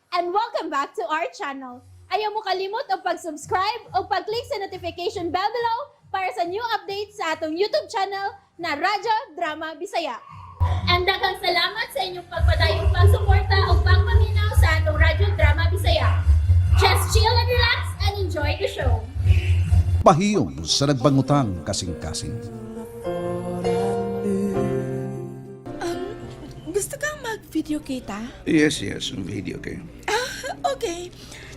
And welcome back to our channel. Ayaw mo kalimot og pag-subscribe o pag-click sa notification bell below para sa new updates sa atong YouTube channel na Radyo Drama Bisaya. And daghang salamat sa inyong pagpadayong pagsuporta o pagpaminaw sa atong Radyo Drama Bisaya. Just chill and relax and enjoy the show. Pahiyom sa nagbangutang kasing-kasing. Gusto kang mag-video kita? Yes, video kay. Okay.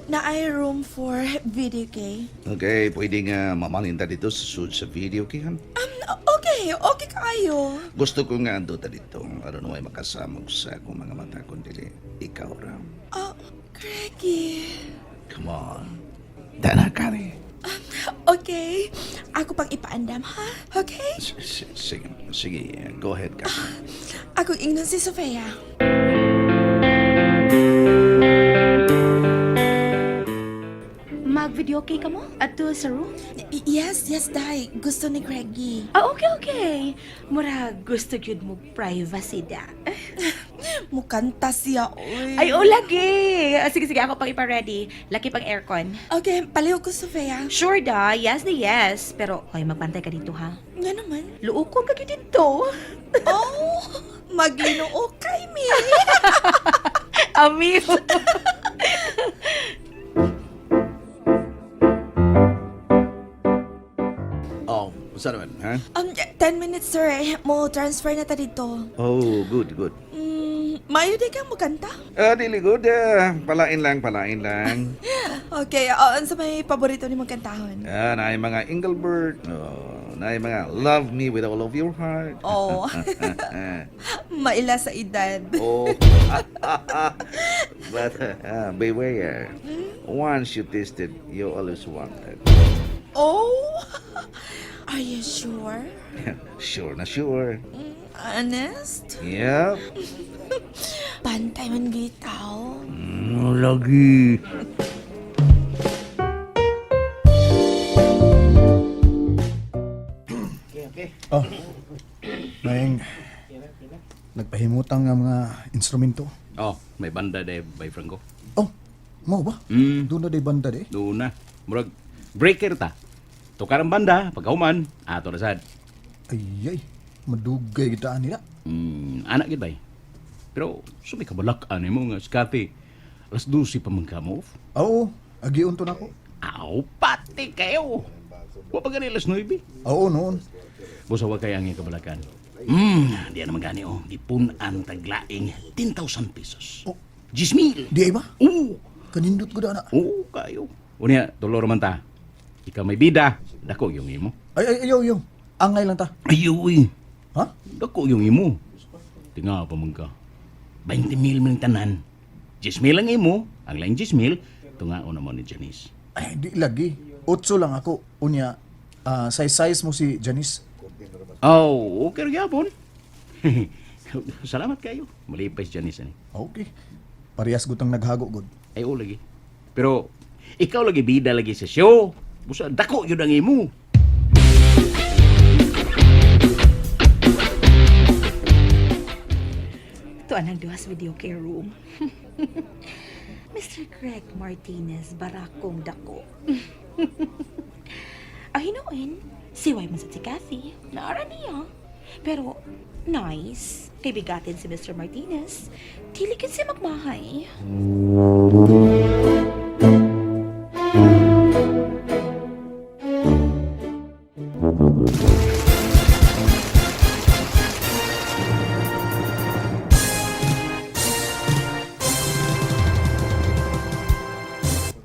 Naay room for video kay. Okay, pwede nga mamalinta dito sa sud sa video kay han. Okay, okay kayo. Gusto ko nga ando ta dito. Aron way makasama ko sa akong mga mata kundi ikaw ra. Oh, Craigie. Come on. Dana kare. Okay. Ako pang ipaandam, ha? Okay? Sige, sige, go ahead ka. Ako ingnon si Sofia. Mag-video okay ka mo? Ato sa room? Yes, Dai. Gusto ni Craigie. Ah, okay. Mura, gusto gyud mo privacy da. Mukanta siya, oy. Ay, oh, lagi! Ah, sige, sige, ako pang ipa-ready. Laki pang aircon. Okay, palihog ko, Sofia. Sure da, yes na yes. Pero, hoy, magbantay ka dito, ha? Nga naman. Luokon ka gyud dito. Oh, maglinoo kay mi. Amigo. Oh, unsa naman, ha? 10 minutes, sir. Mo transfer na ta dito. Oh, good, good. Mayo di kang mukanta? Ah, dili good. Ah, palain lang, palain lang. Okay, unsa may paborito ni mong kantahon? Ah, naay mga Engelbert. Oh, naay mga Love Me With All of Your Heart. Oh. Maila sa edad. Oh. But beware. Once you taste it, you always want it. Oh! Are you sure? Sure na sure. Honest? Yep. Pantay man gitaw. Lagi. Oh. Maing nagpahimutang nga mga instrumento. Oh, may banda de by Franco. Oh, mao ba? Doon na day banda de. Doon na. Murag breaker ta. Tukar ang banda pagkahuman, ato na sad. Ay ay, madugay kita nila. Anak gid bay. Pero sumi ka balak ani mo nga skati. Alas 12 pa man ka mo. Oo, agiun to nako. Aw, pati kayo. Wa pa gani alas 9. Oo noon. Busa wa kay ang iyang kabalakan. Di na magani oh. Gipun-an taglaing 10,000 pesos. Oh. 10,000. Di ay ba? Oo. Kanindot ko da na. Oo, kayo. Unya, dolor man ta. Ikaw may bida, dako yung imo. Ay ay ayaw ayaw. Angay lang ta. Ayaw, uy. Ha? Dako yung imo. Tinga pa man ka. 20 mil man ang tanan. 10 mil ang imo, ang laing 10 mil, tungao na mo ni Janice. Ay di lagi. Otso lang ako. Unya, size size mo si Janice. Oh, okay ra gyapon. Salamat kayo. Malipay si Janice ani. Okay. Parehas gutang naghago gud. Ay, oo lagi. Pero ikaw lagi bida lagi sa show. Busa dako yun ang imo. Ito ang duhas video kay room. Mr. Greg Martinez, barakong dako. Ang hinuin, siway man sa si Kathy. Naara niya. Pero, nice. Kaibigatin si Mr. Martinez. Dili kin siya magmahay.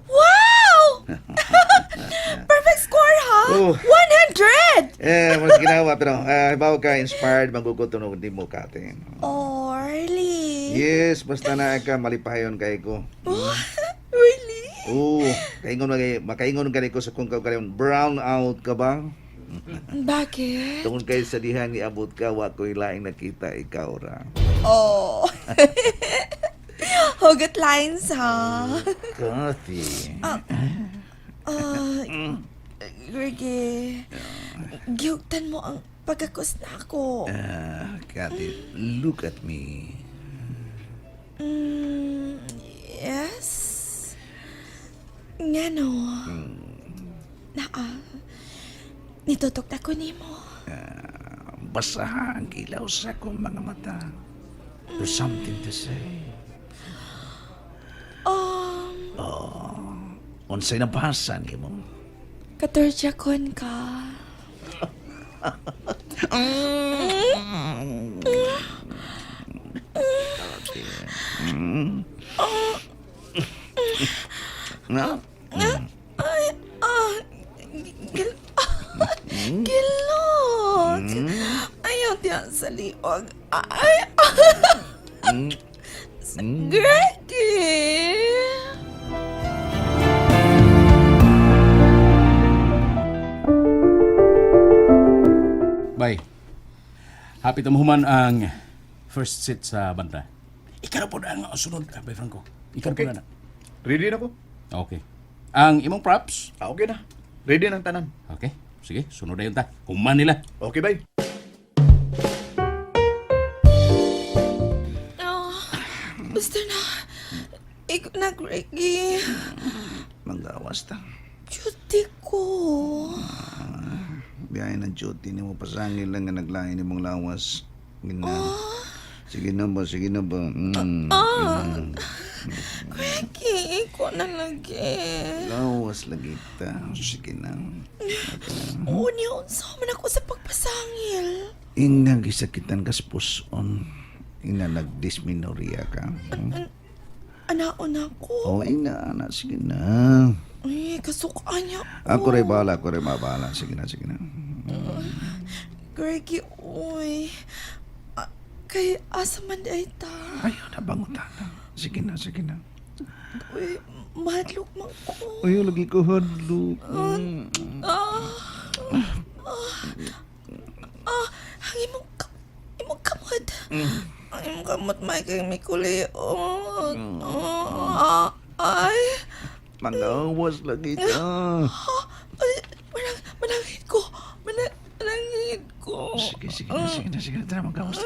Wow! Perfect score, ha? Oh. 100! Eh, mas ginawa pero bawo ka inspired magugutunog di mo kate. Oh, really? Yes, basta na ka malipayon kay ko. Oh, really? Oo, kaingon kay makaingon gani ko sa kung karon brown out ka ba? Bakit? Tungod kay sa dihang niabot ka wa ko'y laing nakita ikaw ra. Oh. Hugot lines, ha? Kathy. Ah, Greg, gihugtan mo ang pagkakos na ako. Ah, Kathy, look at me. Yes? Ngano? Naa. Nitutok na ko nimo. Basaha ang ilaw sa akong mga mata. There's something to say. Unsay nabasa nimo? Katorja kon ka. No? Ay, ah, gil gilot. Ayaw diyan sa liog. Ay, ah. Greggy! Bye. Happy tamahuman ang first set sa banda. Ikaw na po na ang sunod, Bay Franco. Ikaw na Okay. po na. Ready na ko? Okay. Ang imong props. Ah, okay na. Ready ng tanan. Okay. Sige, sunod na yun ta. Human nila. Okay, bye. Oh, basta na. Ikaw na, Greggy. Manggawas ta. Duty ko. Biyahe ng duty nimo, pasangil lang nga naglain nimong lawas. Gina. Sige na ba, sige na ba. Greggy, ikaw na lagi. Lawas lagi ta. Sige na. Unya, unsa man ako sa pagpasangil. Ina gisakitan kas puson. Ina nagdisminoria ka. Anaon ako. Oh, ina ana sige na. Ay, kasukaan niya Ako rin bahala, ako rin mabahala. Sige na, sige na. Greggy, uy. Ah, kay asa man ay ta. Ayaw na bangutan. Sige na, sige na. Uy, mahadlok man ko. Ayaw lagi ko hadlok. Ah, ah, ang imong, imong kamot. Ang imong kamot, Michael, may kuliot. Ah, ay, Mangawas lagi ta. ay, manangit ko. Manangit ko. Sige, sige na, sige na, sige na. Tara, magawas.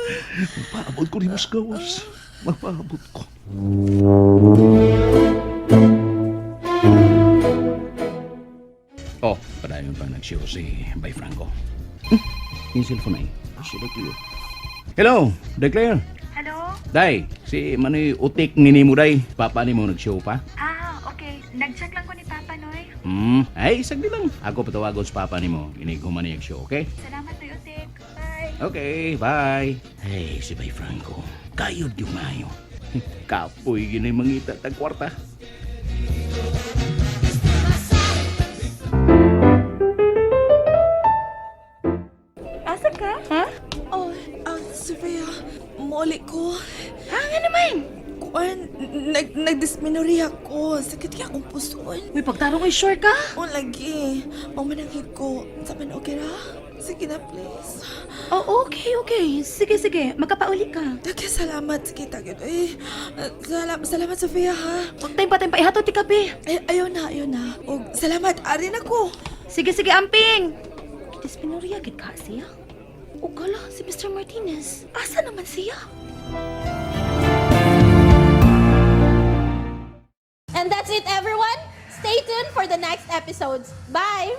Magpaabot ko ni mas gawas. Magpaabot ko. Oh, padayon pa nag-show si Bay Franco. Yung cellphone ay. Sila tuyo. Hello, Declare. Hello? Day, si Manoy Utik ni Nimo Day. Papa ni mo nag-show pa? Ah, okay. Nag-chat lang ko ni Papa Noy. Ay, sagdi lang. Ako patawagon sa papa ni mo. Inig human niya show, okay? Salamat, Noy Utik. Bye. Okay, bye. Hey, si Bay Franco. Kayod yung mayo. Kapoy ginay mangita tag kwarta. Asa ka? Ha? Oh, ah, Sophia, muli ko. Ha, nga naman. Kuan, nagdisminoria ko. Sakit kaya akong puson. Uy, pagtarong ay sure ka? O lagi, mamanangit ko. Sa man okay ra? Sige na, please. Oh, okay, okay. Sige, sige. Magkapauli ka. Okay, salamat. Sige, tagyo. Eh, salamat, salamat, Sophia, ha? Huwag tayong patay pa. Ihatod ti kape. Ay, ayaw na, ayaw na. O, salamat, ari na ko. Sige, sige, amping! Kitis pinuriya, gid ka siya. O gala, si Mr. Martinez. Asa naman siya? And that's it, everyone. Stay tuned for the next episodes. Bye!